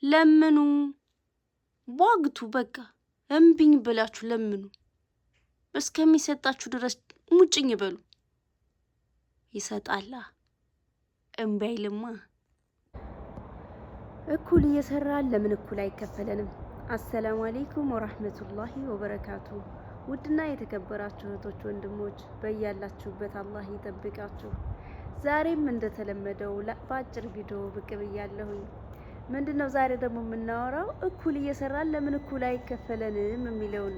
ለምኑ፣ ቧግቱ፣ በቃ እምቢኝ ብላችሁ ለምኑ። እስከሚሰጣችሁ ድረስ ሙጭኝ በሉ። ይሰጣላ፣ እምቢ አይልማ። እኩል እየሰራን ለምን እኩል አይከፈለንም? السلام عليكم ورحمة الله وبركاته። ውድና የተከበራችሁ እህቶች ወንድሞች፣ በያላችሁበት አላህ ይጠብቃችሁ። ዛሬም እንደተለመደው በአጭር ቪዲዮ ብቅ ብያለሁኝ። ምንድን ነው ዛሬ ደግሞ የምናወራው? እኩል እየሰራን ለምን እኩል አይከፈለንም የሚለውን።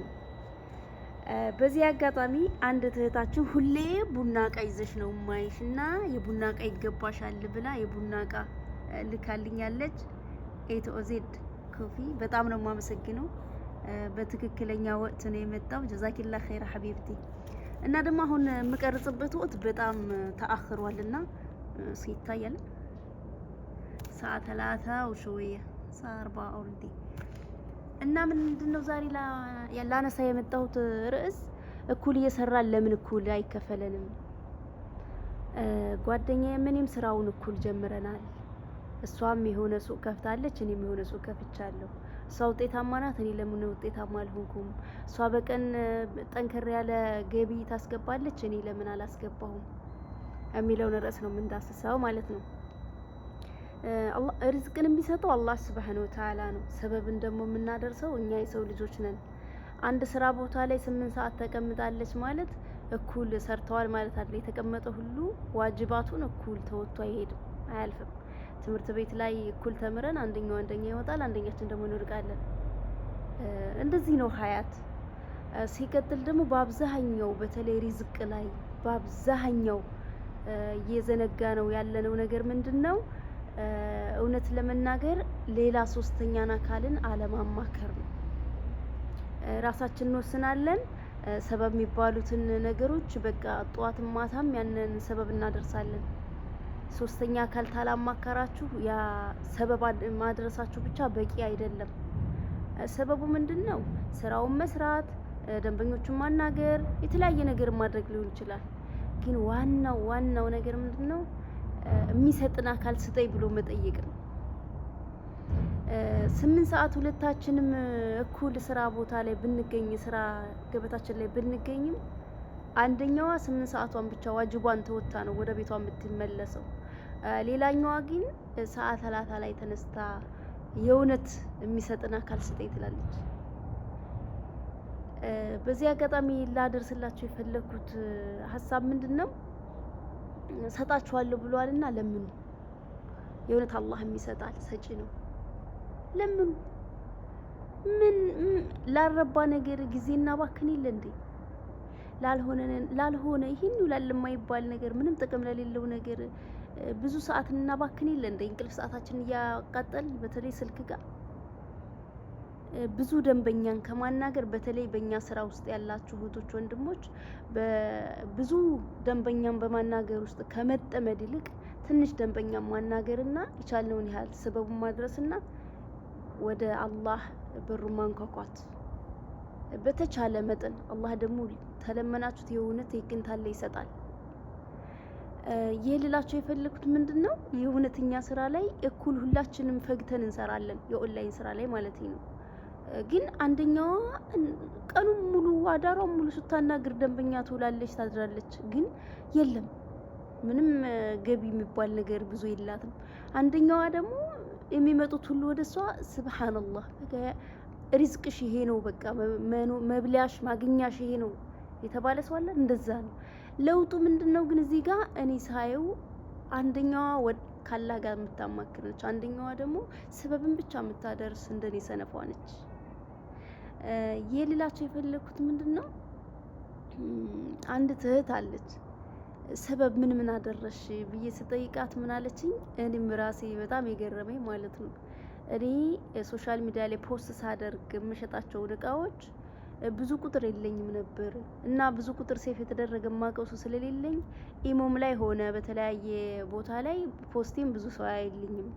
በዚህ አጋጣሚ አንድ እህታችን ሁሌ ቡና እቃ ይዘሽ ነው ማይሽ እና የቡና እቃ ይገባሻል ብላ የቡና እቃ ልካልኛለች። ኤቶዜድ coffee በጣም ነው የማመሰግነው። በትክክለኛ ወቅት ነው የመጣው። جزاك الله خير حبيبتي። እና ደግሞ አሁን የምቀርጽበት ወቅት በጣም ተአኽሯልና እስኪ ይታያል ሰዓት 3 وشوية ሰዓት 4 already። እና ምንድን ነው ዛሬ ላነሳ የመጣሁት ርዕስ? እኩል እየሰራን ለምን እኩል አይከፈለንም? ጓደኛዬም እኔም ስራውን እኩል ጀምረናል። እሷም የሆነ ሱቅ ከፍታለች፣ እኔም የሆነ ሱቅ ከፍቻለሁ። እሷ ውጤታማ ናት፣ እኔ ለምን ውጤታማ አልሆንኩም? እሷ በቀን ጠንከር ያለ ገቢ ታስገባለች፣ እኔ ለምን አላስገባሁም? የሚለውን ርዕስ ነው የምንዳስሰው ማለት ነው። ሪዝቅን የሚሰጠው አላህ سبحانه وتعالى ነው። ሰበብን ደግሞ የምናደርሰው እኛ የሰው ልጆች ነን። አንድ ስራ ቦታ ላይ 8 ሰዓት ተቀምጣለች ማለት እኩል ሰርተዋል ማለት አይደል። የተቀመጠ ሁሉ ዋጅባቱን እኩል ተወጥቶ አይሄድም፣ አያልፍም። ትምህርት ቤት ላይ እኩል ተምረን አንደኛው አንደኛ ይወጣል፣ አንደኛችን ደግሞ እንወድቃለን። እንደዚህ ነው ሀያት። ሲቀጥል ደግሞ በአብዛኛው በተለይ ሪዝቅ ላይ በአብዛኛው እየዘነጋ ነው ያለነው ነገር ምንድን ነው? እውነት ለመናገር ሌላ ሶስተኛን አካልን አለማማከር ነው። ራሳችን እንወስናለን። ሰበብ የሚባሉትን ነገሮች በቃ ጠዋትም ማታም ያንን ሰበብ እናደርሳለን። ሶስተኛ አካል ታላማከራችሁ ያ ሰበብ ማድረሳችሁ ብቻ በቂ አይደለም። ሰበቡ ምንድን ነው? ስራውን መስራት፣ ደንበኞቹን ማናገር፣ የተለያየ ነገር ማድረግ ሊሆን ይችላል። ግን ዋናው ዋናው ነገር ምንድን ነው? የሚሰጥን አካል ስጠኝ ብሎ መጠየቅ ነው። 8 ሰዓት ሁለታችንም እኩል ስራ ቦታ ላይ ብንገኝ፣ ስራ ገበታችን ላይ ብንገኝም አንደኛዋ 8 ሰዓቷን ብቻ ዋጅቧን ተወጥታ ነው ወደ ቤቷ የምትመለሰው። ሌላኛዋ ግን ሰዓት 3 ላይ ተነስታ የእውነት የሚሰጥን አካል ስጠኝ ትላለች። በዚህ አጋጣሚ ላደርስላችሁ የፈለኩት ሀሳብ ምንድን ነው? ሰጣችኋለሁ ብሏልና ለምኑ። የእውነት አላህም ይሰጣል፣ ሰጪ ነው። ለምኑ። ምን ላልረባ ነገር ጊዜ እናባክን የለ እንዴ? ላልሆነ ይህን ይውላል የማይባል ነገር፣ ምንም ጥቅም ለሌለው ነገር ብዙ ሰዓት እናባክን የለ እንዴ? እንቅልፍ ሰዓታችን እያቃጠል በተለይ ስልክ ጋር ብዙ ደንበኛን ከማናገር፣ በተለይ በእኛ ስራ ውስጥ ያላችሁ እህቶች ወንድሞች፣ ብዙ ደንበኛን በማናገር ውስጥ ከመጠመድ ይልቅ ትንሽ ደንበኛን ማናገርና የቻልነውን ያህል ስበቡን ማድረስና ወደ አላህ በሩን ማንኳኳት በተቻለ መጠን፣ አላህ ደግሞ ተለመናችሁት የእውነት የቅንታለ ይሰጣል። ይህ ልላቸው የፈለኩት ምንድን ነው? የእውነተኛ ስራ ላይ እኩል ሁላችንም ፈግተን እንሰራለን፣ የኦንላይን ስራ ላይ ማለት ነው። ግን አንደኛዋ ቀኑን ሙሉ አዳሯን ሙሉ ስታናግር ደንበኛ ትውላለች፣ ታድራለች። ግን የለም ምንም ገቢ የሚባል ነገር ብዙ የላትም። አንደኛዋ ደግሞ የሚመጡት ሁሉ ወደ እሷ፣ سبحان الله፣ ሪዝቅሽ ይሄ ነው፣ በቃ መብሊያሽ ማግኛሽ ይሄ ነው የተባለ ሰው አለ። እንደዛ ነው። ለውጡ ምንድን ነው ግን እዚህ ጋር እኔ ሳየው አንደኛዋ ካላህ ጋር የምታማክር ነች፣ አንደኛዋ ደግሞ ስበብን ብቻ የምታደርስ እንደኔ ሰነፏ ነች። የልላቸው የፈለኩት ምንድን ነው? አንድ እህት አለች። ሰበብ ምን ምን አደረሽ ብዬ ስጠይቃት ምን አለችኝ? እኔም ራሴ በጣም የገረመኝ ማለት ነው። እኔ social media ላይ post ሳደርግ የምሸጣቸውን እቃዎች ብዙ ቁጥር የለኝም ነበር እና ብዙ ቁጥር save የተደረገ የማውቀው ሰው ስለሌለኝ ኢሞም ላይ ሆነ በተለያየ ቦታ ላይ post ኤም ብዙ ሰው አያይልኝም።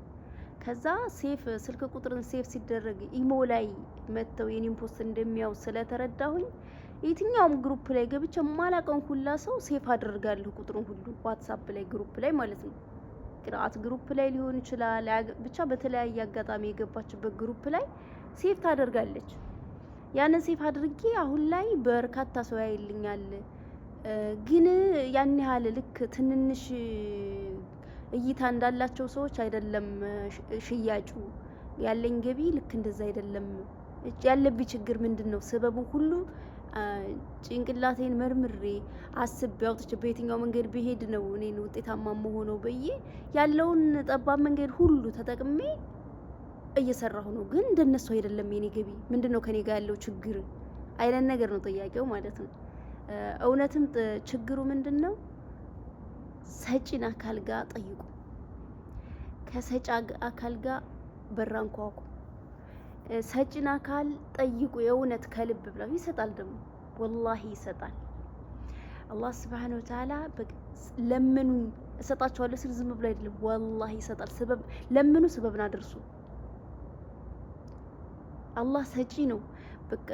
ከዛ save ስልክ ቁጥርን save ሲደረግ ኢሞ ላይ መጥተው የኔን post እንደሚያው ስለተረዳሁኝ የትኛውም group ላይ ገብቼ የማላውቀውን ሁላ ሰው save አደርጋለሁ ቁጥሩን ሁሉ፣ ዋትሳፕ ላይ group ላይ ማለት ነው። የቅርአት group ላይ ሊሆን ይችላል። ብቻ በተለያየ አጋጣሚ የገባችበት group ላይ save ታደርጋለች። ያንን save አድርጌ አሁን ላይ በርካታ ሰው ያይልኛል። ግን ያን ያህል ልክ ትንንሽ እይታ እንዳላቸው ሰዎች አይደለም ሽያጩ ያለኝ ገቢ ልክ እንደዛ አይደለም። ያለብኝ ችግር ምንድን ነው? ሰበቡን ሁሉ ጭንቅላቴን መርምሬ አስቤ አውጥቼ በየትኛው መንገድ ብሄድ ነው እኔን ውጤታማ መሆነው ብዬ ያለውን ጠባብ መንገድ ሁሉ ተጠቅሜ እየሰራሁ ነው። ግን እንደነሱ አይደለም የኔ ገቢ። ምንድን ነው ከኔ ጋር ያለው ችግር አይነት ነገር ነው ጥያቄው ማለት ነው። እውነትም ችግሩ ምንድን ነው? ሰጪን አካል ጋር ጠይቁ። ከሰጪ አካል ጋር በር አንኳኩ። ሰጪን አካል ጠይቁ። የእውነት ከልብ ብላችሁ ይሰጣል። ደግሞ ወላሂ ይሰጣል። አላህ ስብሓነሁ ወተዓላ ለምኑኝ እሰጣችኋለሁ ስል ዝም ብሎ አይደለም፣ ወላሂ ይሰጣል። ሰበብ ለምኑ፣ ሰበብን አድርሱ። አላህ ሰጪ ነው። በቃ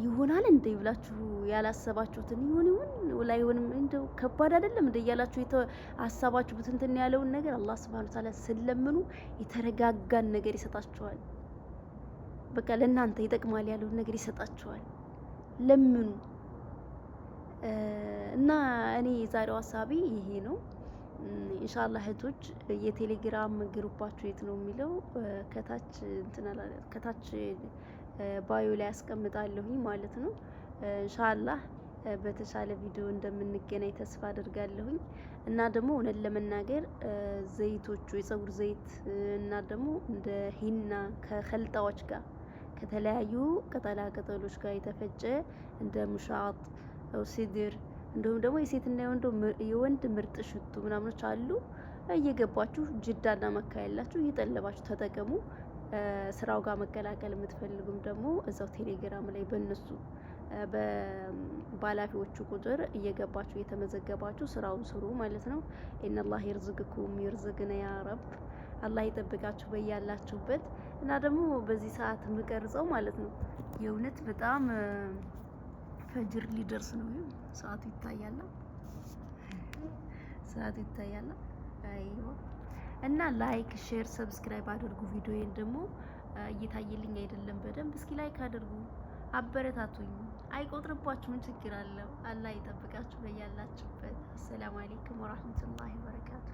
ይሆናል እንደ ብላችሁ ያላሰባችሁትን ይሆን ይሆን ላይሆንም እንደው ከባድ አይደለም እንደ እያላችሁ ሀሳባችሁ ብትንትን ያለውን ነገር አላህ ስብሐነ ወተዓላ ስለምኑ የተረጋጋን ነገር ይሰጣችኋል። በቃ ለእናንተ ይጠቅማል ያለውን ነገር ይሰጣችኋል። ለምኑ እና እኔ የዛሬው ሀሳቤ ይሄ ነው። ኢንሻአላህ እህቶች የቴሌግራም group ኣችሁ የት ነው የሚለው ከታች እንትን ከታች bio ላይ አስቀምጣለሁኝ ማለት ነው። ኢንሻአላህ በተሻለ ቪዲዮ እንደምንገናኝ ተስፋ አድርጋለሁኝ። እና ደግሞ እውነት ለመናገር ዘይቶቹ የፀጉር ዘይት እና ደግሞ እንደ ሂና ከኸልጣዎች ጋር ከተለያዩ ቅጠላ ቅጠሎች ጋር የተፈጨ እንደ ሙሻጥ ሲድር እንዲሁም ደግሞ የሴትና የወንድ ምርጥ ሽቱ ምናምኖች አሉ። እየገባችሁ ጅዳና መካ ያላችሁ እየጠለባችሁ ተጠቀሙ። ስራው ጋር መቀላቀል የምትፈልጉም ደግሞ እዛው ቴሌግራም ላይ በእነሱ በኃላፊዎቹ ቁጥር እየገባችሁ እየተመዘገባችሁ ስራውን ስሩ ማለት ነው። إن الله يرزقكم يرزقنا يا رب። አላህ ይጠብቃችሁ በያላችሁበት። እና ደግሞ በዚህ ሰዓት የምቀርጸው ማለት ነው የእውነት በጣም ፈጅር ሊደርስ ነው። ሰዓቱ ይታያል፣ ሰዓቱ ይታያል። አይዋ እና like፣ share፣ subscribe አድርጉ። ቪዲዮዬን ደግሞ እየታየልኝ አይደለም በደንብ እስኪ like አድርጉ፣ አበረታቱኝ። አይቆጥርባችሁ፣ ምን ችግር አለው? አላህ ይጠብቃችሁ በያላችሁበት። السلام عليكم ورحمة الله وبركاته።